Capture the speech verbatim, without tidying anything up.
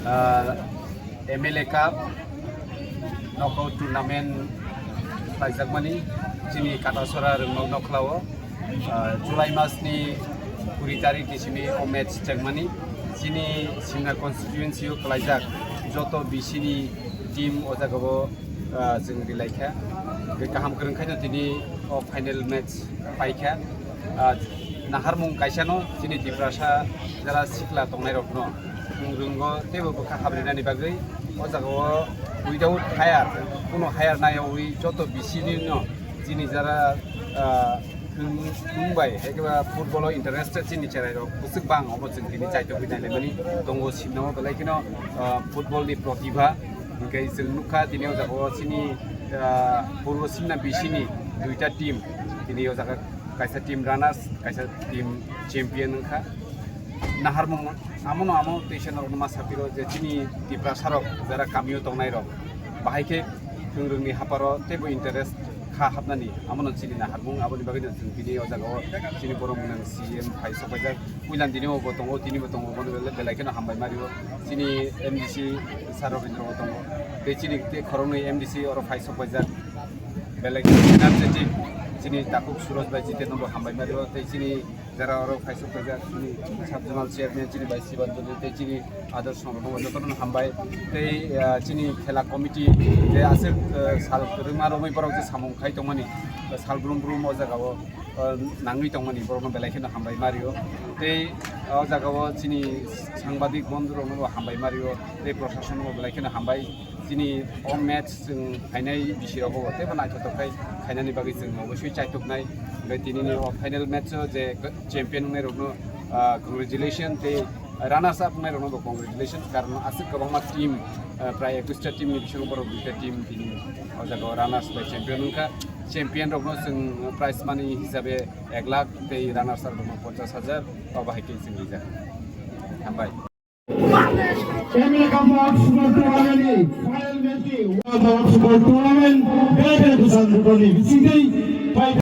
Ah, M L A Cup knockout tournament khlaijakmani chini Katasora Rwngnok Nokhlao, ah, July masni kuri tarik ni simi o match chengmani. Chini Simna constituency o khlaijak joto B C ni team o jagao, ah, chwng rilaikha. Hwnkhe kaham kwrwng khaino tini o final match paikha. Ah, naharmung kaisano chini Tiprasa jara sikla tongnairokno chwng rwngo teibo bwkha habrinani bagwi o jagao without hire, kuno hire nayawi joto B C ni no chini jara, ah, Chwng, chwng bai, ekeba football o interested chini cherai rok bwswk bang, obo chwng tini chaitogwi nailaimani tongo, simnamo belai kheno, ah, football ni protibha. Hwnkhe chwng nukha tini o jaga o chini, ah, purbo simna B C ni duita team, tini o jaga kaisa team runners, kaisa team champion wngkha. Naharmung amono amo teisa norokno ma sapiro je chini Tiprasa rok jara kamio tongnai rok bahai khe thwng rwngni haparo teibo interest kha hapnani, amono chini naharmung. Aboni bagwino chwng tini o jagao chini borok mwnang C M phai sokpaijak. Puilan tini bo tongo, tini bo tongo, bono belai, belai kheno hambai mario. Chini M D C Sir Rabindra bo tongo. Tei chini tei khoroknwi M D C oro phai sokpaijak. Belai kheno energetic chini takhuk Suroj bai Jiten no bo hambai mario. Tei chini jara oro phai sokpaijak chini sub zonal chairman chini bai Sibanjali tei chini Adarsh Chondro no jotono hambai. Tei, ah, chini khela committee tei aswk, ah, sal kwrwngma romwi borok je samung khai tongmani, sal brum brum o jagao, ah, nangwi tongmani borokno belai kheno hambai mario. Tei o jagao chini sangbadik bondhu rokno bo hambai mario tei proshasonno bo belai kheno hambai. Chini o match chwng phainai B C rogo teibo naithotok khai khainani bagwi chwng oboswi chaituknai. Hwnkhe tinini o final match o je champion wngnai rokno, ah, congratulation tei runners up wngnai rokno bo congratulation, karon aswk kwbangma team, ah, prai ekwis ta team ni bisingo borok duita team tini o jaga o runners bai champion wngkha. Champion rokno chwng prize money hisabe ek lakh tei runners up rokno ponchash hajar, obo hai khe chwng rijak. Hambai. Emeka Park Football Tournament ni final match ni World Cup Football Tournament Greater Kushan Football ni bisingtwi pai